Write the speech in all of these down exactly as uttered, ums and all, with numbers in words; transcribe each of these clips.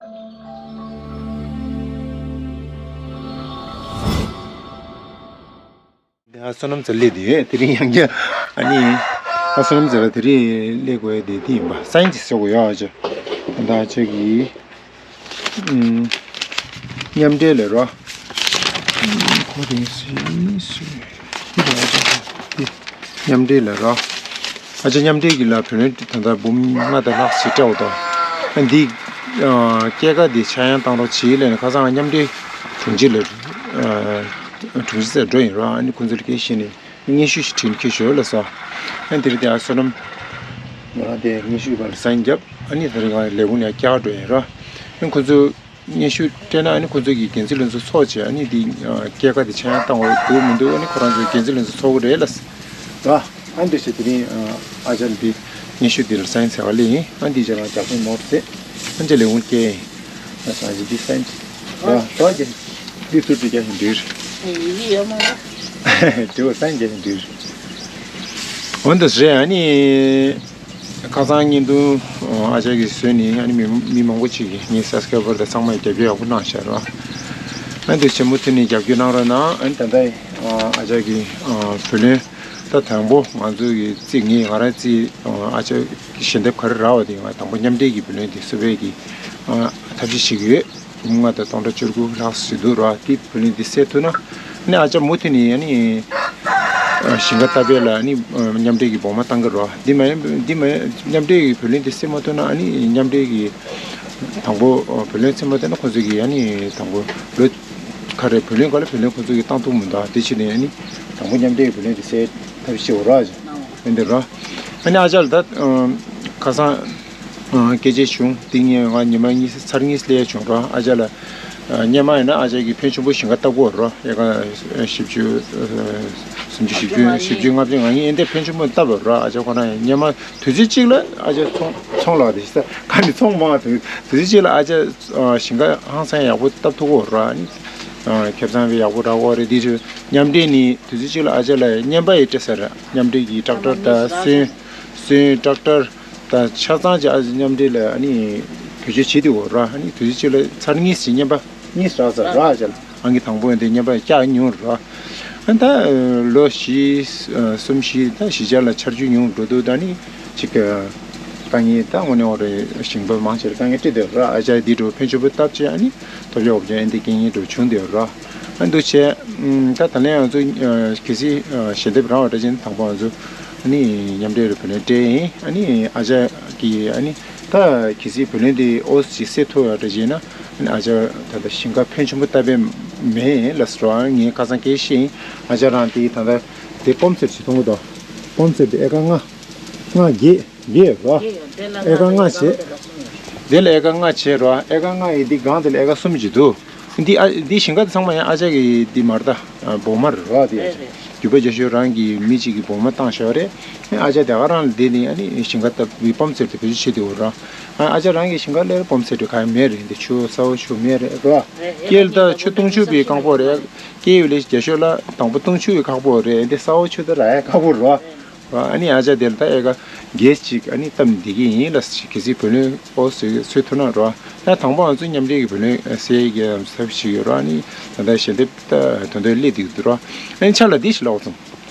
འདི་ཧ་བསོད་ནམས་ཚེ་སླེབས་དེ་ཡོད། དེ་རིང་ཡང་བསྐྱར་ཨ་ནི་ཧ་བསོད་ནམས་ཚེ་ལ་དེ་རིང་སླེབས་དགོས་ཡ་དེ་དེ་ཡིན་པ། སའིན་ཅིས་ཟེར་དགོས་ཡོད་ཨ་ཅག་ད་ཨ་ཅག་གི་ཨུམ། མཉམ་འབྲེལ་ལས་རོགས། ཁོ་དེ་སུ་སུ་སུ་རེད་ཨ་ཅག་དེ། མཉམ་འབྲེལ་ལས་རོགས། ཨ་ཅག་མཉམ་འབྲེལ་གྱི་ལ་བུ་ལོན་ད་ལྟ་འབུམ་ལྔ་དང་ལྷག་ཅིག་སྤྲད་འདུག་ཨ་འདི་ཨ་སྐྱེད་ཀ་འདི་ཆག་ཡང་བཏང་རོགས་གྱིས་ལབ་ནས། ཁ་སང་མཉམ་འབྲེལ་དྲུང་ཆེ་ལ་ཨ་དྲུང་ཆེ་ཟེར་འགྲོ་ཡིན་རོགས། ཨ་ནི་ཁོང་ཚོ་ལ་སྐད་བཤད་ནས་སྙན་ཞུ་ཞིག་བྲིས་ནས་འཁྱེར་ཤོག་ལབ་སོང་། ཨ་ནི་དེ་རིང་དེ་ཨ་བསོད་ནམས་ང་རང་དེ་སྙན་ཞུ་པ་ལ་སའིན་བརྒྱབ། ཨ་ནི་དེ་རིང་ང་ལས་ཁུངས་ནས་བསྐྱར་འགྲོ་ཡིན་རོགས། ཨ་ནི་ཁོང་ཚོ་སྙན་ཞུ་སྤྲད་ན། ཨ་ནི་ཁོང་ཚོ་གིས་འགན་འཛིན་ལྷན་ཚོགས་ཚོགས་བྱས། ཨ་ནི་འདི་ཨ་སྐྱེད་ཀ་འདི་ཆག་ཡང་བཏང་བ་འདུག་མི་འདུག་ཨ་ནི་ཁོ་རང་ཚོའི་འགན་འཛིན་ལྷན་ཚོགས་ཚོགས་ཀྱི་རེད་ལབ་ར། ཨ་འདི་བྱས་དེ་རིང་ཨ་ཅག་འདི་སྙན་ཞུ་འདི་ལ་སའིན་ཟེར་བ་ལེན་ཡིན། ཨ་འདི་ཅག་རང་རྒྱབ་ཁུངས་ནོར་ཟེར། ཨ་འདི་ལས་ཁུངས་སྐྱེལ་ཡིན། ཨ་ཅག་འདི་སའིན་ཟེར་ར། ད་ཀྱང་འདི་ཚུར་འདི་རྒྱག་བཞིན་འདུག་ཡིག་ཡིག་ཡོད་མ་རེད། དེ་བ་སའིན་རྒྱག་བཞིན་འདུག་འོན་ཏེ་རེད། ཨ་ནི། ཁ་སང་བརྙན་ཐུང་ཨ་ཅག་གིས་བཟོས་ནས། ཨ་ནི་མི་མི་མང་པོ་ཅིག་གིས་ངའི་སབ་སི་ཀ་རའི་བར་དང་ཚང་མས་རྒྱབ་སྐྱོར་ཡག་པོ་གནང་ཤག་ར། ཨ་འདི་ཆེན་མུ་མཐུད་ནས་རྒྱབ་སྐྱོར་གནང་རོགས་གནང་། ཨ་ནི་ད་ལྟ་ཨ་ཅག་གི་བུ་ལོན་ད་དང་པོ་ང་ཚོ་གི་རྩིས། ངས་ང་རང་རྩིས། ཨ་ཅག་གི་ཞལ་འདེབས་ག་རེ་རག་པ་དེ་ང་དང་པོ་མཉམ་འབྲེལ་གྱི་བུ་ལོན་དེ་གསོ་སྤེལ་གྱི་ཐབས་ཤེས་བྱེད་ཀྱི་ཡོད། འབུམ་ལྔ་དང་སྟོང་ཕྲག་བཅུ་དགུ་ལྷག་ཙམ་ཞིག་འདུག་ར། དེ་བུ་ལོན་དེ་སེལ་ཐུབ་ན། ཨ་ནི་ཨ་ཅག་མུ་མཐུད་ནས་ཨ་ནི་ཞིང་ཁ་བཏབ་པ་ལ་ཨ་ནི་མཉམ་འབྲེལ་གྱི་འབོར་མ་བཏང་གི་ར། འདི་མ་ཡིན་འདི་མ་ཡིན། མཉམ་འབྲེལ་གྱི་བུ་ལོན་དེ་སེལ་མ་ཐུབ་ན། ཨ་ནི་མཉམ་འབྲེལ་གྱི་དང་པོ་བུ་ལོན་སེལ་མ་ཐུབ་ན། ཁོང་ཚོ་གིས་ཨ་ནི་དང་པོ་ལོ་ཁ་རེ་བུ་ལོན་ག་ལ་བུ་ལོན་ཁོང་ཚོ་གིས་བཏང་ཐུབ་མི་འདུག་དེ་བྱས་ནས་ཨ་ནི་དང་པོ་མཉམ་འབྲེལ་གྱི་བུ་ལོན་དེ་སེལ་ཐབས་ཤེས་བྱེད་དགོས་ར། ཨ་ཅག་འདི་ར། ཨ་ནི་ཨ་ཅག་ལ་ད་ཁ་སང་སྐད་ཆ་བྱུང་། དེ་ངས་ང་ཉི་མ་གཉིས་ཚར་གཉིས་སླེབས་བྱུང་ར། ཨ་ཅག་ལ་སྔོན་མ་ཡིན་ན་ཨ་ཅག་གིས་ཕོན་ཆེན་པོ་ཞིང་ཁ་བཏབ་ཀྱི་ཡོད་ར། ཨེ་ཀར་བཞི་བཅུ་སུམ་ཅུ་བཞི་བཅུ་བཞི་བཅུ་ལྔ་བཅུ་ང་གཉིས་ཨེ་འདྲ་ཕོན་ཆེན་པོ་བཏབ་ཡོད་ར། ཨ་ཅག་ཁོ་རང་ཡང་སྔོན་མ་དུས་ཚོད་གཅིག་ལ་ཨ་ཅག་ཚོང་ཚོང་ལ་དེ་ས་ག་ནས་ཚོང་མང་དུས་དུས་ཚོད་གཅིག་ལ་ཨ་ཅག་ཞིང་ཁ་ཧང་སང་ཡག་པོ་བཏབ་ཐུབ་ཀྱི་ཡོད་ར། ཨ་ནི་ཁེ་བཟང་བས་ཡག་པོ་རག་གི་ཡོད་རེད། དེ་ཚོ་མཉམ་འབྲེལ་ནས་དུས་ཚོད་གཅིག་ལ་ཨ་ཅག་ལ་རྔན་པ་ཡང་སྤྲད་ཚར། མཉམ་འབྲེལ་གྱི་ཊེག་ཊར་དང་སོན་སོན་ཊེག་ཊར་དང་ཆ་ཚང་ཅིག་ཨ་ཅག་མཉམ་འབྲེལ་ལ་ཨ་ནི་བེད་སྤྱོད་བྱེད་དུས་ཡོད་ར། ཨ་ནི་དུས་ཚོད་གཅིག་ལ་ཚར་གཉིས་ཤིག་རྔན་པ་གཉིས་རག་ཚར་ར། ཨ་ཅག་ལ་ཨང་ཀི་དང་པོ་ཡིན་དུས་རྔན་པ་བཀྱག་ཉུང་ར། ཨ་ད་ལོ་བཞི་གསུམ་བཞི་ད་བཞི་ཆ་ལ་ཆར་ཆུ་ཉུང་འགྲོ་དུས་ད་ནི་ཅིག་དཀའ་ངལ་ད་དངོས་གནས་འོ་རེད། ཞིང་པ་མང་ཆེར་དཀའ་ངལ་འཕྲད་བསྡད་ཡོད་ར། ཨ་ཅག་འདི་འདྲ་ཕོན་ཆེན་པོ་བཏབ་བྱས་ཨ་ནི་ཐོབ་ཡག་འོ་ཅག་ཨེ་འདི་རྐྱེན་ངན་འདྲ་བྱུང་བསྡད་ཡོད་ར། ཨ་འདུག་བྱས། ད་ད་ལན་ང་ཚོ་གལ་སྲིད་ཞལ་འདེབས་རག་པ་འདྲ་བྱས་ན་དང་པོ་ང་ཚོ་ཨ་ནི་མཉམ་འབྲེལ་རུ་བུ་ལོན་སྤྲད་ཡིན། ཨ་ནི་ཨ་ཅག་གིས་ཨ་ནི་ད་གལ་སྲིད་བུ་ལོན་འདི་ཨོ་ཙི་སེལ་ཐུབ་ཡག་འདྲ་བྱས་ན། ཨ་ནི་ཨ་ཅག་ད་ལྟ་ཞིང་ཁ་ཕོན་ཆེན་པོ་བཏབ་པ་མེད་ལབ་སོང་ར། ངས་ཁ་སང་སྐད་བཤད་ཡིན། ཨ་ཅག་རང་དེ་ད་ལྟ་དེ་པམ་སེཊ་ཅིག་མཐོང་གི་འདུག་པམ་སེཊ་དེ་ཨེ་ཀར་ལྔ་ལྔ་བརྒྱད་བརྒྱད་ར། ཨེ་ཀར་ལྔ་བྱས། དེ་ལ་ཨེ་ཀར་ལྔ་བྱས་ར། ཨེ་ཀར་ལྔ་ཡིན་དུས་སྒང་དེ་ལ་ཨེ་ཀར་གསུམ་ཅིག་འདུག་འདི་ཨ་འདི་ཞིང་ཁ་དེ་ཚང་མ་ཡང་ཨ་ཅག་གི་འདི་མ་རེད་ད། འབོར་མ་རེད་ར། དེ་ཨ་ཅག་རྒྱུད་པ་རྒྱ་ཤོས་རང་གི་མི་གཅིག་གིས་འབོར་མ་བཏང་བཞག་རེད། ཨ་ཅག་དེ་ག་རང་ལ་བསྡད་ནས་ཨ་ནི་ཞིང་ཁ་བཏབ་པའི་པམ་སེཊ་དེ་བེད་སྤྱོད་བྱེད་དུས་ཡོད་ར། ཨ་ཅག་རང་གི་ཞིང་ཁ་ལ་པམ་སེཊ་གང་ཡང་མེད་རེད། འདི་ཆུ་ས་འོག་ཆུ་མེད་རེད་ར། སྐྱེལ་ད་ཆུ་བཏུང་ཆུ་བའི་ཁག་པོ་རེད། སྐྱེལ་ཡོད་ལས་རྒྱ་ཤོས་ལ་དང་པོ་བཏུང་ཆུ་ཡི་ཁག་པོ་རེད། འདི་ས་འོག་ཆུ་དེ་རག་ཡ་ཁག་པོ་རེད་ར། ཨ་ནི་ཨ་ཅག་དེ་ལ་ད་ཨེ་ཀར་བརྒྱད་ཅིག་ཨ་ནི་བཏབ་བསྡད་ཀྱི་ཡིན་ལབ། གལ་སྲིད་བུ་ལོན་ཨོ་ཙི་སེལ་ཐུབ་ན་ར། ད་དང་པོ་ང་ཚོ་མཉམ་འབྲེལ་གྱི་བུ་ལོན་སེལ་གྱི་ཐབས་ཤིག་ཡོད་ར། ཨ་ནི་ད་ལྟ་ཞལ་འདེབས་ད་དོན་དུ་སླེབས་བསྡད་ཀྱི་འདུག་ར། ཨ་ནི་ཆ་ལ་འདི་ཞིག་ལབ་སོང་།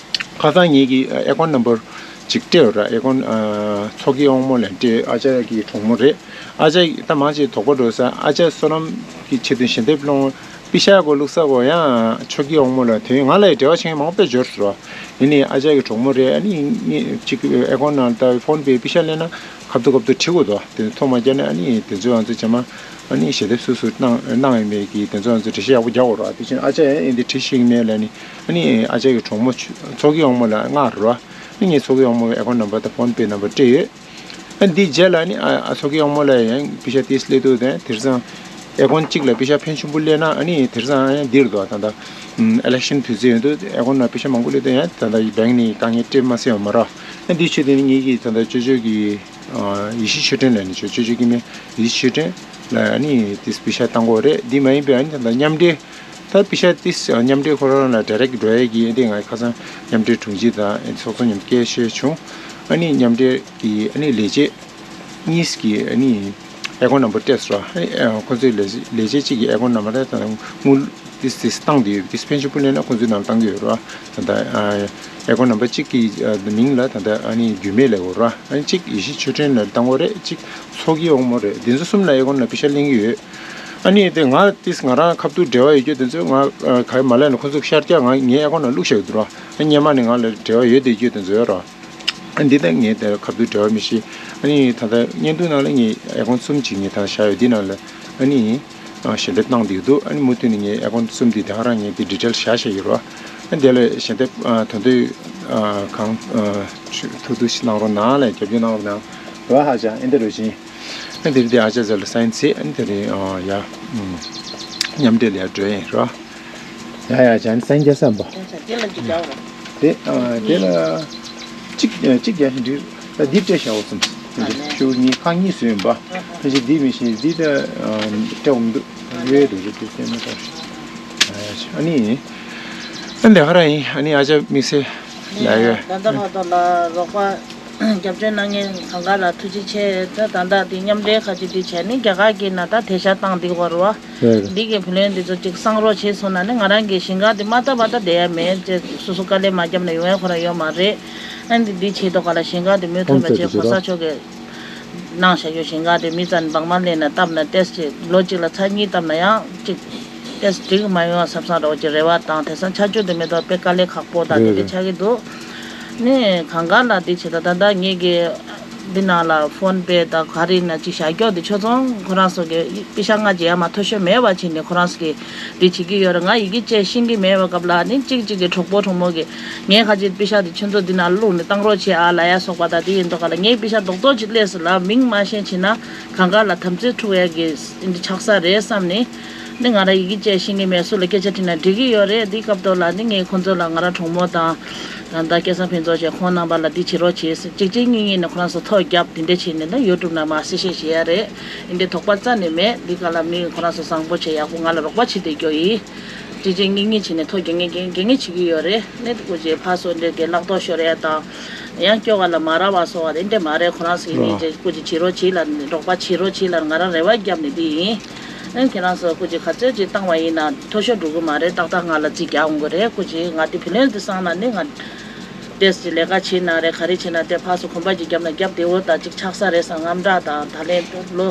ཁ་སང་ངེད་ཀྱིས་ཨེ་ཀོན་ནམ་བར་ཅིག་སྤྲད་ཡོད་ར། ཨེ་ཀོན་ཨ་མཚོ་སྐྱེས་དབང་མོ་ལ་སྤྲད། ཨ་ཅག་གི་གྲོགས་མོ་རེད། ཨ་ཅག་ད་མང་ཆེ་དོགས་པ་འགྲོ་ས། ཨ་ཅག་བསོད་ནམས་ཀྱི་ཆེད་དུ་ཞལ་འདེབས་སློང་པེ་ཤ་གོ་བླུགས་ས་གོ་ཡང་མཚོ་སྐྱེས་དབང་མོ་ལ་དོན་ང་ལ་ཡི་འབྲེལ་བ་བྱེད་མཁན་མང་པོ་དཔེ་འབྱོར་སོང་ར། ཡིན་ནའི་ཨ་ཅག་གི་གྲོགས་མོ་རེད། ཨ་ནི་ངེད་ཅིག་ཨེ་ཀོན་ནང་ལྟ་བུའི་ཕོན་པེ་པེ་ཤ་སླེབས་ན་ཁ་ཐུག་ཁ་ཐུག་འབྲི་དགོས་དོ། དེ་ཐོག་མ་བརྒྱབ་ནས་ཨ་ནི་དེ་ཚོ་ང་ཚོ་རྗེས་མ་ཨ་ནི་ཞལ་འདེབས་སུ་སུ་གནང་གནང་ཡོད་མེད་ཀྱི་དེ་ཚོ་ང་ཚོ་འགྲེལ་བཤད་ཡག་པོ་རྒྱག་དགོས་ར། དེ་བཞིན་ཨ་ཅག་ཡང་ཨེ་འདི་བྲིས་ཤེས་ཀྱི་མེད་ལབ་ནི། ཨ་ནི་ཨ་ཅག་གི་གྲོགས་མོ་ཆུ་མཚོ་སྐྱེས་དབང་མོ་ལ་མངགས་རོགས། ཨ་ནི་ངས་མཚོ་སྐྱེས་དབང་མོ་ཨེ་ཀོན་ནམ་བར་དང་ཕོན་པེ་ནམ་བར་སྤྲད་ཡོད། ཨ་འདི་རྗེས་ལ་ནི་ཨ་ཨ་མཚོ་སྐྱེས་དབང་མོ་ལ་ཡང་པེ་ཤ་ཏིས་སླེབས་འདུག་དེ་དེང་སང་ཨེ་ཀོན་གཅིག་ལ་པེ་ཤ་ཕོན་ཆེན་པོ་སླེབས་ན། ཨ་ནི་དེང་སང་ཡང་འདིར་འདུག་ད་ལྟ་ཨམ་ཨི་ལེག་ཤན་དུས་ཚོད་ཡོད་དུས་ཨེ་ཀོན་ནང་པེ་ཤ་མང་པོ་སླེབས་དུས་ཡང་ད་ལྟ་བེང་ནས་དཀའ་ངལ་འཕྲད་མ་སྲིད་ཡོད་མ་རེད། ཨ་འདི་ཆོས་དེ་ནི་ངེད་ཀྱིས་ད་ལྟ་ཅོ་ཅོ་གི་ཨ་ཡེ་ཤེས་ཆོས་སྒྲོན་ལ་ནི་ཅོ་ཅོ་ཅོ་གི་མེ་ཡེ་ཤེས་ཆོས་སྒྲོན་ལ་ཨ་ནི་ཏིས་པེ་ཤ་བཏང་དགོས་རེད། འདི་མ་ཡིན་པའི་ཨ་ནི་ད་ལྟ་མཉམ་འབྲེལ། ད་པེ་ཤ་ཏིས་མཉམ་འབྲེལ་ཁོ་རང་ལ་ཌའི་རེག་འགྲོ་ཡས་ཀྱི་འདི་ང་ཁ་སང་མཉམ་འབྲེལ་དྲུང་ཆེ་དང་ཚོགས་གཙོ་མཉམ་སྐད་བཤད་བྱུང་། ཨ་ནི་མཉམ་འབྲེལ་གྱི་ཨ་ནི་ལས་བྱེད་གཉིས་ཀྱིས་ཨ་ནི་ ཨེ་ཀོན་ནམ་བར་སྤྲད་སོང་ར། ཨ་ནི་ཁོ་ཚོའི་ལས་ལས་བྱེད་གཅིག་གིས་ཨེ་ཀོན་ནམ་བར་ད་དངུལ་ཏིས་ཏིས་བཏང་དེ་ཡོད། ཏིས་ཕན་ཆུ་པུ་ལེན་ན་ཁོ་ཚོའི་ནང་བཏང་གི་ཡོད་ར། ད་ད་ཨེ་ཀོན་ནམ་བར་གཅིག་གི་མིང་ལ་ད་ད་ཨ་ནི་རྒྱུས་མེད་ལས་འོ་ར། ཨ་ནི་གཅིག་ཡེ་ཤེས་ཆོས་སྒྲོན་ལ་བཏང་བ་རེད། གཅིག་ཚོགས་ཀྱི་འོང་མོ་རེད། འདི་ཚོ་གསུམ་ལ་ཨེ་ཀོན་ལ་པི་ཤ་ལེན་གི་ཡོད། ཨ་ནི་དེ་ང་ཏིས་ང་རང་ཁ་ཐུག་འབྲེལ་བ་ཡོད་རྒྱུ་དེ་ཚོ་ང་ག་མ་ལས་ན་ཁོ་ཚོ་ཤར་རྒྱག་ང་ངའི་ཨེ་ཀོན་ལ་བླུགས་བཞག་ཡོད་དུ་ར། ཨ་སྔོན་མ་ནས་ང་ལ་འབྲེལ་བ་ཡོད་དེ་རྒྱུ་དེ་ཚོ་ཡོད་ར། ཨ་འདི་ལྟར་ངས་དེར་ཁ་ཐུག་འབྲེལ་བ་མི་ཤེས། ཨ་ནི་ད་ལྟ་བརྙན་ཐུང་ནང་ལ་ངས་ཨེ་ཀོན་གསུམ་ཅིག་ངས་ད་བཞག་ཡོད། འདི་ནང་ལ་ཨ་ནི་ཞལ་འདེབས་བཏང་བསྡད་ཡོད་འདུག་ཨ་ནི་མུ་མཐུད་ནས་ངས་ཨེ་ཀོན་གསུམ་འདི་དེ་ག་རང་ངས་འདི་ཌི་ཊེལ་བཞག་བཞག་ཡོད་རོ། ཨ་འདི་ལ་ཞལ་འདེབས་དོན་དུ་གང་ཐུག་ཐུག་ཞིག་གནང་རོགས་གནང་ལ་རྒྱབ་སྐྱོར་གནང་རོགས་གནང་རོ། ཧ་ཅང་ཨེ་འདི་རུ་བཞིན། ཨ་འདི་རུ་དེ་ཨ་ཅག་ཟེར་ལ་སའིན་ཚེ་ཨ་འདི་རུ་ཡ་མཉམ་འབྲེལ་ལ་འགྲོ་ཡིན་རོ། ཡ་ཡ་ཅན་སན་རྒྱ་སམ་པ། དེ་ལ་ཅི་རྒྱག་རོགས། དེ་ཨ་དེ་ལ་གཅིག་གཅིག་རྒྱག་བཞིན་འདུག་ད་འདི་སྤྲད་བཞག་འོ་སམ། ཨ་ནི་ཤུགས་གཉིས་ཁག་གཉིས་བཟོས་ཡིན་པ། ཕལ་ཆེར་འདི་མི་ཤེས། འདི་ད་སྤྲད་འོང་འདུག་ཡོད་འདུག་རེད། དེ་སྟོན་མ་ཐག་ཨ་ནི་ཨ་འདི་ཧ་ར་ཡིན། ཨ་ནི་ཨ་ཅག་དམིགས་བསལ་ལ་ཡོད། ད་ལྟ་བར་དུ་ལ་རོགས་པ་རྒྱབ་སྐྱོར་གནང་མཁན་གང་ག་ལ་ཐུགས་རྗེ་ཆེ། ད་ད་ལྟ་འདི་མཉམ་འབྲེལ་ཁ་ཅིག་འདི་བྱས་ནས་རྒྱ་གར་གྱི་ནང་ད་དེ་ཤ་བཏང་འདི་གོ་རུ་བ། རེད་རེད། འདི་གི་བུ་ལོན་འདི་ཚོ་ཅིག་སང་རོགས་བྱས་སོང་ན་ནི་ང་རང་གི་ཞིང་ཁ་འདི་མ་བཏབ་པ་ད་བསྡད་ཡ་མེད་ཅེས་སོ་སོ་དཀའ་ལས་མ་བརྒྱབ་ན་ཡོང་ཡ་ཁོ་རང་ཡོད་མ་རེད། ཨ་འདི་འདི་བྱེད་དོ་ག་ལ་ཞིང་ཁ་འདི་མུ་མཐུད་མ་བྱས་གོང་ས་མཆོག་གི་གནང་བཞག་ཡོད། ཞིང་ཁ་འདི་མི་ཙམ་འབངས་མ་ལེན་ན་བཏབ་ན་ཏེས་ཅིག་ལོ་གཅིག་ལ་ཚར་གཉིས་བཏབ་ན་ཡང་ཅིག་ཏེས་འགྲིག་མ་ཡོང་བསམ་བསམ་རོགས་ཀྱི་རེ་བ་དང་དེང་སང་ཆར་ཆུ་འདི་མེ་ཏོག་དཔེ་དཀའ་ལས་ཁག་པོ་དང་རེད་དེ་འདྲ་རེད། ཆགས་ཀྱི་འདུག་ནས་གང་ག་ལ་འདི་བྱེད་ད་ད་ལྟ་ངེད་ཀྱི་འདི་ནང་ལ་ཕོན་པེ་དང་ག་རེ་ན་ཅིག་བཞག་སྐྱོག་འདི་ཆོ་ཚང་ཁོ་རང་ཚོ་གི་པི་ཤ་ང་རྗེས་ཡ་མ་མཐོ་ཤོས་མེད་པ་བྱས་ནས་ཁོ་རང་ཚོ་གི་འདི་བྱེད་ཀྱི་ཡོད་རེད། ང་ཡི་གེ་བཅས་ཤེས་ཀྱི་མེད་པའི་སྐབས་ལ་ནི་གཅིག་གཅིག་གི་གྲོགས་པོ་གྲོགས་མོ་གི་ངས་ཁ་ཅིག་པི་ཤ་འདི་ཁྱོད་ཚོ་འདི་ནང་བླུགས་ནས་བཏང་རོགས་བྱེད་ཨ་ལ་ཡ་སོགས་པ་དང་འདི་ཡིན་མདོག་ག་ལ་ངས་པི་ཤ་རྡོག་རྡོག་ཅིག་སླེབས་སོང་ལ་མིང་མ་ཤེས་བྱས་ན་གང་ག་ལ་དམ་ཚིག་འཁྲུག་ཡ་གི་འདི་ཆགས་ས་རེད་བསམ་ནས། ནི་ང་རང་ཡི་གེ་བཅས་ཤེས་ཀྱི་མེད། སུ་ལ་སྐད་ཆ་དྲིས་ན་འགྲིག་གི་ཡོད་རེད། འདི་སྐབས་ཐོག་ལ་ནི་ངས་ཁོང་ཚོ་ལ་ང་རང་གྲོགས་མོ་དང་ད་ལྟ་སྐལ་བཟང་ཕུན་ཚོགས་བཅས་ཁོང་རྣམ་པ་ལ་འདི་བྱེད་རོགས་བྱེད་ཟེར་གཅིག་གཅིག་གཉིས་གཉིས་ནས་ཁོ་རང་ཚོ་ཐོ་བརྒྱབ་དེ་འདྲ་བྱས་ནས་ད་ཡུ་ཊུབ་ནང་མར་གསལ་བཤད་བྱེད་ཡ་རེད། འདི་འདྲའི་དོགས་པ་རྩ་ནས་མེད། འདི་ག་ལ་མི་ཁོ་རང་ཚོ་བཟང་པོ་བྱས་ཡག་པོ་ང་ལ་རོགས་པ་བྱེད་བསྡད་རྒྱུ་ཡིན། གཅིག་གཅིག་གཉིས་གཉིས་བྱས་ནས་ཐོ་རྒྱག་ངེས་རྒྱག་ངེས་བྱེད་ཀྱི་ཡོད་རེད། ནི་སྐུ་མཁྱེན་ཕར་ཚུར་འདྲ་གི་ལག་ཐོག་ཤོར་ཡ་དང་། ཡང་སྐྱོ་བ་ལ་མ་ར་བ་སོགས་པ་དེ་འདྲ་མ་རེད། ཁོ་རང་ཚོ་ཡིན་ནི་ཅིག་སྐུ་མཁྱེན་བྱེད་རོགས་བྱེད་ལ་རོགས་པ་བྱེད་རོགས་བྱེད་ལ་ང་རང་རེ་བ་བརྒྱབ་ནས་འདི་ཡིན། ཨ་ཁྱེད་རང་ཚོ་སྐུ་མཁྱེན་ག་ཚོད་ཅིག་བཏང་བ་ཡིན་ན་མཐོ་ཤོས་འགྲོ་གི་མ་རེད། ཏག་ཏག་ང་ལ་རྩིས་རྒྱག་འོང་གི་རེད། སྐུ་མཁྱེན་ང་དེ་བུ་ལོན་དེ་བསགས་ན་ནི་ང་ཏེས་ཀྱི་ལས་ཀ་བྱེད་ན་རེད། ག་རེ་བྱེད་ན་དེ་ཕར་ཚུར་གོམ་པ་ཅིག་བརྒྱབ་ན་རྒྱབ་བདེ་བོ་དང་ཅིག་ཆགས་ས་རེད་བསམ། དངངས་སྐྲག་དང་ད་ལན་ལོ་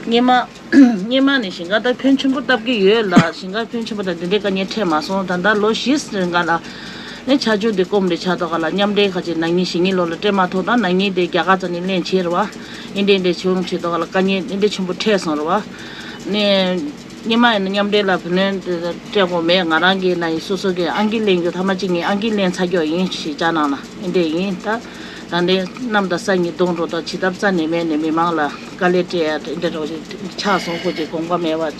སྔོན་མ། སྔོན་མ་ནས་ཞིང་ཁ་ད་ཕོན་ཆེན་པོ་བཏབ་ཀྱི་ཡོད་ལ། ཞིང་ཁ་ཕོན་ཆེན་པོ་དང་འདི་འདྲའི་དཀའ་ངལ་འཕྲད་མ་སོང་། ད་ལྟ་ལོ་བཞི་རིང་ག་ལ་ནས་ཆར་ཆུ་འདི་སྐོམ་རེ་ཆགས་ཐོག་ག་ལ་མཉམ་འབྲེལ་ཁ་ཅིག་ན་ནིང་གཞེས་ནིང་ལོ་ལ་སྤྲད་མ་ཐུབ། ད་ན་ནིང་དེ་རྒྱ་གར་ཚ་ནས་ལེན་བྱས་རེད་བ། ཨིན་འདྲའི་འདྲའི་བྱུང་བྱས་ཐོག་ག་ལ་དཀའ་ངལ་འདི་འདྲའི་ཆེན་པོ་འཕྲད་སོང་རེད་བ། ནས་སྔོན་མ་ཡིན་ན་མཉམ་འབྲེལ་ལ་བུ་ལོན་སྤྲད་དགོས་མེད། ང་རང་གི་ན་ཡིན་སོ་སོ་གི་ཨང་ཀི་ལེན་རྒྱུ་ཐ་མ་གཅིག་ངས་ཨང་ཀི་ལེན་ཚར་རྒྱུ་ཡིན་ཞེས་བྱ་གནང་ལ་ཨིན་འདྲའི་ཡིན་ད། ད་ལྟའི་གནམ་དང་ས་གཉིས་སྟོང་འགྲོ་དང་བྱེད་ཐབས་རྩ་ནས་མེད་ནས་མི་མང་ལ་དཀའ་ལས་སྤྲད་ཡ་འདི་འདྲ་རོགས་ཆེ་ཆགས་སོང་། སྐུ་མཁྱེན་དགོངས་པ་མེད་པ་བྱེད།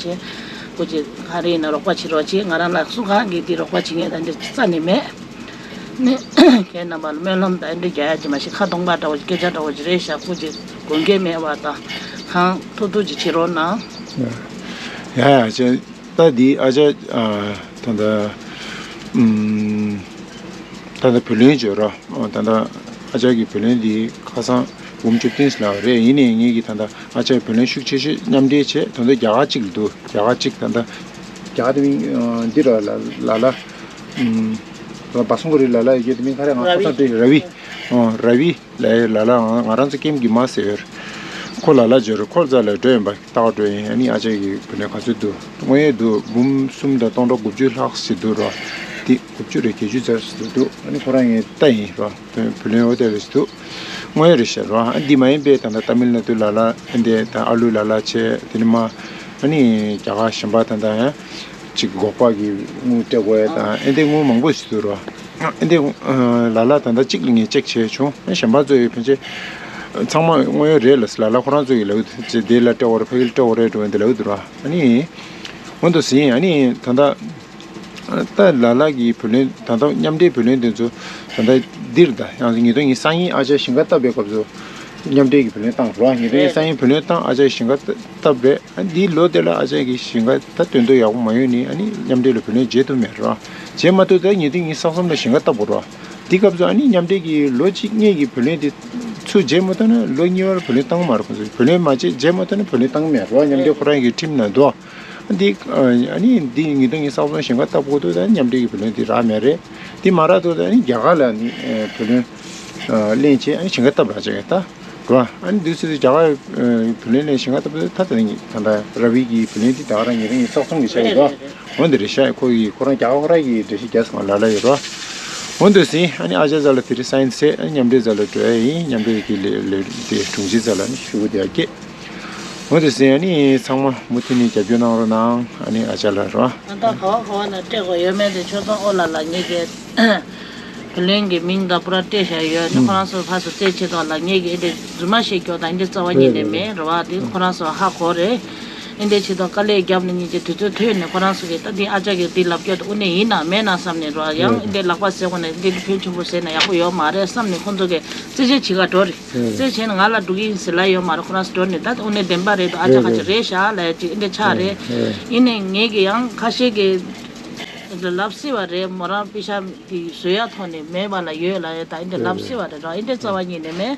སྐུ་མཁྱེན་ག་རེ་ཡིན་ན་རོགས་པ་བྱེད་རོགས་བྱེད། ང་རང་ལ་སུ་གང་གིས་འདི་རོགས་པ་བྱེད་མཁན་དང་འདི་རྩ་ནས་མེད། ནི་ཁྱེད་རྣམ་པ་ལ་སྨོན་ལམ་དང་འདི་རྒྱག་ཡ་ཅིག་མ་ཤེས་ཁ་སྟོང་པ་འདྲ་བོ་སྐད་ཆ་འདྲ་བོ་ཅིག་རེད་ཤག་སྐུ་མཁྱེན་དགོངས་འགལ་མེད་པ་དང་གང་ཐུབ་ཐུབ་ཅིག་བྱེད་རོགས་གནང་། ཡ་ཡ་ཅེ། ད་འདི་ཨ་ཅག་ཨ་ད་ལྟ་ཨུམ་ད་ལྟ་བུ་ལོན་བརྗོད་རོགས། ཨོ་ད་ལྟ་ཨ་ཅག་གི་བུ་ལོན་འདི་ཁ་སང་འབུམ་བཅུ་བདུན་ཙམ་ལབ་པ་རེད། ཡིན་ནའི་ངེད་ཀྱི་ད་ལྟ་ཨ་ཅག་བུ་ལོན་ཤུགས་ཆེ་ཤོས་མཉམ་འབྲེལ་བྱས། ད་ལྟ་རྒྱ་གར་གཅིག་ལ་འདུག་རྒྱ་གར་གཅིག་ད་ལྟ་རྒྱ་གར་དེ་མིང་ཨ་འདི་ར་ལ་ལ་ལ་ཨུམ་བ་སུང་གོ་རི་ལ་ལ་ཡོད་རྒྱུ་དེ་མིང་ག་རེ་ང་ཁ་སང་བྲིས་ར་བི། ཨོ་ར་བི། ལས་ལ་ལ་ང་རང་ཚོ་ཀེམ་གྱི་མ་ཟེར། ཁོ་ལ་ལ་འབྱོར་ཁོ་རྩ་ལ་འགྲོ་ཡིན་པ་ལྟ་བ་འགྲོ་ཡིན། ཨ་ནི་ཨ་ཅག་གི་བུ་ལོན་ག་ཚོད་འདུག་དངོས་ཡོད་འདུག་འབུམ་གསུམ་དང་སྟོང་ཕྲག་དགུ་བཅུ་ལྷག་ཞིག་འདུག་རོ། དེ་དགུ་བཅུ་རེད་བརྒྱད་ཅུ་ཙམ་ཞིག་འདུག་ཨ་ནི་ཁོ་རང་ངས་ལྟ་ཡིན་རོ། བུ་ལོན་འོ་དེ་རེ་ཞིག་འདུག་དངོས་ཡོད་རེད་ཤག་རོ། ཨ་འདི་མ་ཡིན་པའི་ད་ལྟ་ཏ་མིལ་ནཱ་ཏུ་ལ་ལ་ཨ་འདི་ད་ཨ་ལུ་ལ་ལ་བྱས། དེ་ནི་མ་ཨ་ནི་རྒྱ་གར་གཞན་པ་ད་ལྟ་ཡང་། གཅིག་འགོག་པ་གི་དངུལ་སྤྲད་དགོས་ཡ་དང་ཨེ་འདི་དངུལ་མང་པོ་ཞིག་འདུག་རོ། ཨེ་འདི་ལ་ལ་ད་ལྟ་གཅིག་ལ་ངས་ཅེག་བྱས་བྱུང་། ཨེ་གཞན་པ་ཚོ་ཡི་ཕན་ཆད་ཚང་མ་དངོས་ཡོད་རེད་ལ། ལ་ལ་ཁོ་རང་ཚོ་ཡི་ལབ་ཀྱི་འདུག་དེ་ལ་སྤྲད་དགོས་རེད། ཕ་གི་ལ་སྤྲད་དགོས་རེད་འགྲོ་འདི་ལབ་ཀྱི་འདུག་རོ། ཨ་ནི་འོན་ཏུ་ཟིན། ཨ་ནི་ད་ལྟ་ད་ལ་ལ་གི་བུ་ལོན་ད་ལྟ་མཉམ་འབྲེལ་བུ་ལོན་དེ་ཚོ་ད་ལྟ་འདིར་ད་ཡང་ཉིས་སྟོང་ཉི་ཤུ་རྩ་གཉིས་ཨ་ཅག་ཞིང་ཁ་བཏབ་པའི་སྐབས་སུ་མཉམ་འབྲེལ་གྱི་བུ་ལོན་བཏང་རོ། ཉིས་སྟོང་ཉི་ཤུ་རྩ་གཉིས་བུ་ལོན་བཏང་ཨ་ཅག་ཞིང་ཁ་བཏབ་པས། ཨ་འདིའི་ལོ་དེ་ལ་ཨ་ཅག་གི་ཞིང་ཁ་ད་དོན་དུ་ཡག་པོ་མ་ཡོང་ནི་ཨ་ནི་མཉམ་འབྲེལ་ལ་བུ་ལོན་བརྗེ་ཐུབ་མེད་རོ། བརྗེ་མ་ཐུབ་ད་ཉིས་སྟོང་ཉི་ཤུ་རྩ་གསུམ་ལ་ཞིང་ཁ་བཏབ་དགོས་རོ། འདི་སྐབས་སུ་ཨ་ནི་མཉམ་འབྲེལ་གྱི་ལོ་གཅིག་སྔོན་གྱི་བུ་ལོན་དེ་ཚུར་འཇལ་མ་ཐུབ་ན་ལོ་གཉིས་པར་བུ་ལོན་བཏང་མ་རེད། ཁོང་ཚོས་བུ་ལོན་མ་བཅད་འཇལ་མ་ཐུབ་ན་བུ་ལོན་བཏང་མེད་རེད་བ། མཉམ་འབྲེལ་ཁོ་རང་གི་ཁྲིམས་ནང་འདུག་འདི་ཨ་ནི་འདི་ཉིས་སྟོང་ཉི་ཤུ་རྩ་གསུམ་ཞིང་ཁ་བཏབ་དགོས་འདུག་ད་མཉམ་འབྲེལ་གྱི་བུ་ལོན་འདི་རག་མེད་རེད། འདི་མ་རག་འདུག་ད་ཨ་ནི་རྒྱ་གར་ལ་ནི་བུ་ལོན་ལེན་བྱས་ཨ་ནི་ཞིང་ཁ་བཏབ་རག་བྱས་ད། རེད་བ། ཨ་ནི་འདུག་སེ་རྒྱ་གར་བུ་ལོན་ལེན་ཞིང་ཁ་བཏབ་ད་ད་ད་ད་ར་བི་གི་བུ་ལོན་འདི་ད་ག་རང་ཉིས་སྟོང་ཉི་ཤུ་རྩ་གསུམ་གྱི་ཆ་ཡིན་རེད། འོ་འདི་རེད་ཤག་ཁོ་གིས་ཁོ་རང་རྒྱ་གར་ཁོ་རང་གིས་འགྲེལ་བཤད་རྒྱག་སོང་ལ་ལ་ཡོད་རེད་བ། འོ་འདུག་སེ་ཨ་ནི་ཨ་ཅག་རྩ་ལ་དེ་རིང་སའིན་ཟེར་ཨ་ནི་མཉམ་འབྲེལ་རྩ་ལ་འགྲོ་ཡ་ཡིན། མཉམ་འབྲེལ་གྱི་ལས་ལས་དེ་དྲུང་ཆེ་རྩ་ལ་ནི་ཞུ་གི་དེ་ཡ་སྐད། འོ་འདུག་སེ་ཨ་ནི་ཚང་མ་མུ་མཐུད་ནས་རྒྱབ་སྐྱོར་གནང་རོགས་གནང་། ཨ་ནི་ཨ་ཅག་ལ་རེད་བ། ད་ལྟ་ག་བ་ག་བ་ན་སྤྲད་དགོས་ཡོད་མེད་དེ་ཆོས་སྐྱོང་ཨོ་ལ་ལ་ངེད་ཀྱི་བུ་ལོན་གྱི་མིང་དང་པུ་ར་སྤྲད་བཞག་ཡོད་ནི། ཁོ་རང་ཚོ་ཕར་ཚུར་རྩད་ཆེ་ཐོག་ལ་ངེད་ཀྱི་ཨེ་འདྲ་རྫུན་མ་བཤད་སྐྱོ་དང་ཨེ་འདྲ་རྩ་བ་ཉིད་ནས་མེད་རེད་བ། དེ་ཁོ་རང་ཚོ་ཧ་གོ་རེད། ཨེ་འདྲ་ཆེ་ཐོག་དཀའ་ལས་བརྒྱབ་ནས་ཉིན་གྱི་དུས་ཚོད་ཐོན་ནས་ཁོ་རང་ཚོ་གིས་ད་འདི་ཨ་ཅག་གིས་འདི་ལབ་སྐྱོ་དང་དབུ་ནས་ཡིན་ན་མེད་ན་བསམ་ནས་རེད་བ། ཡང་ཨེ་འདྲ་ལག་པ་ཟེར་གོ་ནས་འདི་འདི་ཕོན་ཆེན་པོ་ཟེར་ན་ཡག་པོ་ཡོད་མ་རེད་བསམ་ནས་ཁོ་ཚོ་གིས་རྩད་ཆོད་བྱེད་ག་འགྲོ་རེད། རྩད་བྱས་ནས་ང་ལ་འགྲོ་གི་ཡིན་ཟེར་ལབ་ཡོད་མ་རེད། ཁོ་རང་ཚོ་འགྲོ་ནས་ད་དབུ་ནས་བདེན་པ་རེད་དང་ཨ་ཅག་ཁ་ཅིག་རེད་ཤག་ལབ་ཡ་ཅིག་ཨེ་འདྲ་ཆགས་རེད། ཡིན་ནའི་ངེད་ཀྱི་ཡང་ཁ་ཤས་ཀྱིས་ལབ་སྲིད་པ་རེད། མོ་རང་པེ་ཤ་དེ་བཟོ་ཡག་ཐོག་ནས་མེད་པ་ལ་ཡོད་ལབ་ཡ་ད་ཨེ་འདྲ་ལབ་སྲིད་པ་རེད་ར། ཨེ་འདྲ་རྩ་བ་ཉིད་ནས་མེད།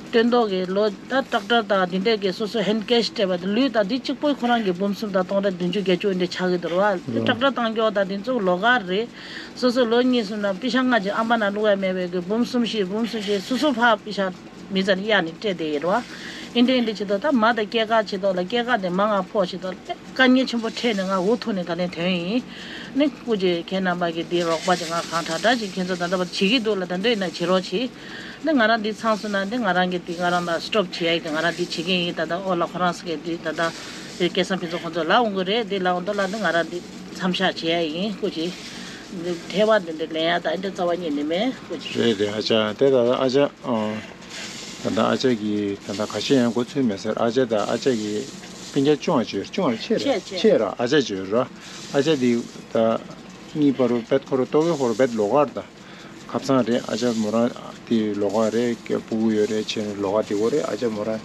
སྟོན་ཐོག་གི་ལོ་ད་ཊེག་ཊར་དང་དེ་འདྲས་ཀྱི་སོ་སོ་ཧེན་ཌི་ཀེཤ་སྤྲད་པ་དེ་ལུས་དང་དེ་གཅིག་པོ་ཁོ་རང་གི་འབུམ་གསུམ་དང་སྟོང་ཕྲག་བདུན་ཅུ་བརྒྱད་ཅུ་འདི་ཆགས་ཀྱི་འདུག་བ། ཊེག་ཊར་བཏང་རྒྱུ་དང་དེ་ཚོ་ལོགས་ཀ་རེད། སོ་སོ་ལོ་གཉིས་གསུམ་ན་པེ་ཤ་ལྔ་ཅིག་ཨམ་པ་ན་བླུག་ཡ་མེད་པའི་གི་འབུམ་གསུམ་བཞི་འབུམ་གསུམ་བཞི་སོ་སོ་ཕར་པེ་ཤ་མི་ཚང་གཡར་ནས་སྤྲད་བསྡད་ཡོད་རེད་བ། ཨེ་འདྲ་ཨེ་འདྲ་བྱེད་དོ། ད་མ་དང་སྐྱེད་ཀ་བྱེད་དོ་ལ་སྐྱེད་ཀ་དེ་མ་ང་ཕོག་བྱེད་དོ་ལ་དཀའ་ངལ་ཆེན་པོ་འཕྲད་ནས་ང་འུ་ཐུག་ནས་ད་ལན་ཐོན་ཡིན། ནི་སྐུ་མཁྱེན་ཁྱེད་རྣམ་པ་གི་འདི་རོགས་པ་ཅིག་ང་གང་དྲག་དྲག་ཅིག་ཁྱེད་ཚོ་ད་ལྟ་བར་བྱེད་ཀྱི་འདུག་ལ་ད་འདོད་ན་བྱེད་རོགས་བྱེད། འདི་ང་རང་འདི་ཚང་སོང་ན་འདི་ང་རང་གི་འདི་ང་རང་ལ་སི་ཊོབ་བྱེད་ཡ་ཡིན། ང་རང་འདི་བྱེད་ཀྱི་ཡིན། ད་ལྟ་ཨོ་ལ་ཁོ་རང་ཚོ་གི་འདི་ད་ལྟ་འདི་སྐལ་བཟང་ཕུན་ཚོགས་ཁོང་ཚོ་ལ་འོང་གི་རེད། འདི་ལ་འོང་དོ་ལ་འདི་ང་རང་འདི་མཚམས་བཞག་བྱེད་ཡ་ཡིན། སྐུ་མཁྱེན་འདི་ཐལ་བ་འདི་འདི་ལེན་ཡ་ད་འདི་རྩ་བ་ཉིད་ནས་མེད། སྐུ་མཁྱེན། རེད་རེད། ཨ་ཅག་དེ་ད་ལྟ་ཨ་ཅག་ཨོ། ད་ལྟ་ཨ་ཅག་གི་ད་ལྟ་ཁ་ཤས་ཡང་མགོ་ཚོས་མེད་ཟེར། ཨ་ཅག་ད་ཨ་ཅག་གི་སྤུན་ཀྱག་ཆུང་བ་ཅིག་ཡོད། ཆུང་བ་ཆེ་རེད། ཆེ་ཆེ། ཆེ་ར་ཨ་ཅག་ཅིག་ཡོད་ར། ཨ་ཅག་འདི་ད་གཉིས་པ་རུ་བེད་ཁོ་རུ་ལྟོ་གོས་ཁོ་རུ་བེད་ལོགས་ཀར་ད། ཁ་སང་རེད། ཨ་ཅག་མོ་རང་དེ་ལོགས་ཀ་རེད། སྐྱ་སྤུ་གུ་ཡོད་རེད། ཆེ་ནས་ལོགས་ཀ་དེ་གོ་རེད། ཨ་ཅག་མོ་རང་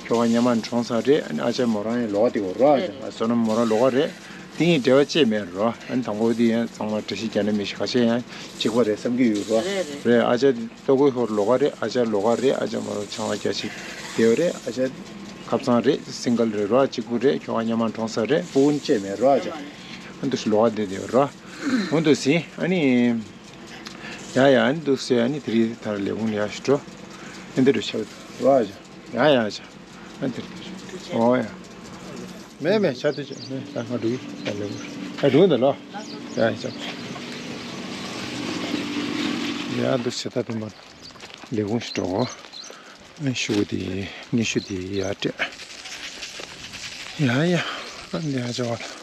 ཁྱོ་ག་ཉི་མ་གྲོངས་ས་རེད། ཨ་ཅག་མོ་རང་ཡང་ལོགས་ཀ་དེ་གོ་རོ། ཨ་ཅག་བསོད་ནམས་མོ་རང་ལོགས་ཀ་རེད། དེ་ཡིན་འབྲེལ་བ་བཅད་མེད་རོ། ཨ་ནི་དང་པོ་དེ་ཡང་ཚང་མ་འགྲེལ་བཤད་རྒྱག་ན་མི་ཤེས། ཁ་ཤས་ཡང་གཅིག་པ་རེད་བསམ་གྱི་ཡོད་རོ། རེད་རེད། རེད། ཨ་ཅག་ལྟོ་གོས་ཁོ་རུ་ལོགས་ཀ་རེད། ཨ་ཅག་ལོགས་ཀ་རེད། ཨ་ཅག་མོ་རང་ཆང་བ་རྒྱག་ཅིག་དེ་བ་རེད། ཨ་ཅག་ཁ་སང་རེད། སིང་གལ་རེད་རོ། གཅིག་པུ་རེད། ཁྱོ་ག་ཉི་མ་གྲོངས་ས་རེད། སྤུ་གུ་བཅད་མེད་རོ། ཨ་ཅག་ཨ་འདུག་ལོགས་ཀ་དེ་དེ་བ་རོ། འོ་འདུག་སེ་ཨ་ནི། ཡ་ཡ། ཨ་ནི་འདུག་སེ་ཨ་ནི་དེ་རིང་ད་ལས་ཁུངས་ལ་ཡར་ཞིག་འགྲོ། ཨ་འདི་རུ་ཆགས་འདུག་རོ། ཨ་ཅག་ཡ་ཡ། ཨ་ཅག་ཨ་འདི་རུ། ཨོ་ཡ། མེད་མེད། ཆ་དེ་ཆ་མེད། ད་ང་འགྲོ་གི། ད་ལས་ཁུངས་ད་འགྲོ་གི་འདུག་ལོ། ཡ་ཡ། ཆ་ཡ་འདུག་སེ་ད་དེ་མ་ལས་ཁུངས་ཞིག་འགྲོ། ཨ་ཤུ་གུ་དེ་སྙན་ཞུ་དེ་ཡར་སྤྲད། ཡ་ཡ། ཨ་འདི་ཨ་ཅག་བ་ལ།